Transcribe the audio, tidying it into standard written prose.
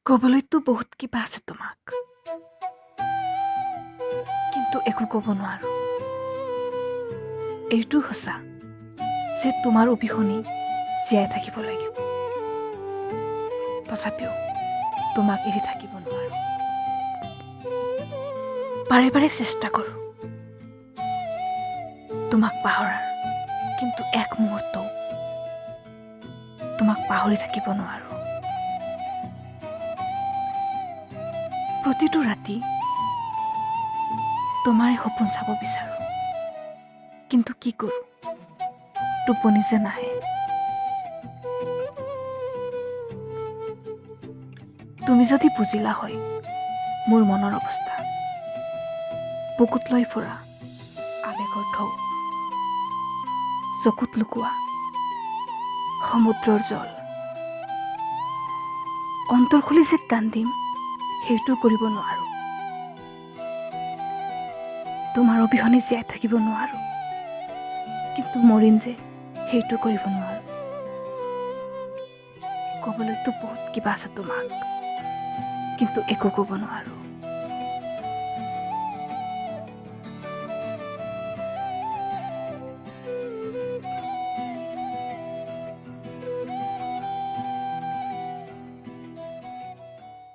ক'বলৈতো বহুত কিবা আছে তোমাক, কিন্তু একো ক'ব নোৱাৰো। এইটো সঁচা যে তোমাৰ অবিহনে জীয়াই থাকিব লাগিব, তথাপিও তোমাক এৰি থাকিব নোৱাৰো। বাৰে বাৰে চেষ্টা কৰোঁ তোমাক পাহৰাৰ, কিন্তু এক মুহূৰ্তও তোমাক পাহৰি থাকিব নোৱাৰো। প্ৰতিটো ৰাতি তোমাৰে সপোন চাব বিচাৰোঁ, কিন্তু কি কৰোঁ, টোপনি যে নাহে। তুমি যদি বুজিলা হয় মোৰ মনৰ অৱস্থা, বুকুত লৈ ফুৰা আৱেগৰ ঢৌ, চকুত লুকোৱা সমুদ্ৰৰ জল, অন্তৰ খুলি যে কান্দিম সেইটো কৰিব নোৱাৰো। তোমাৰ অবিহনে জীয়াই থাকিব নোৱাৰো, কিন্তু মৰিম যে সেইটো কৰিব নোৱাৰো। ক'বলৈতো বহুত কিবা আছে তোমাক, কিন্তু একো ক'ব নোৱাৰো।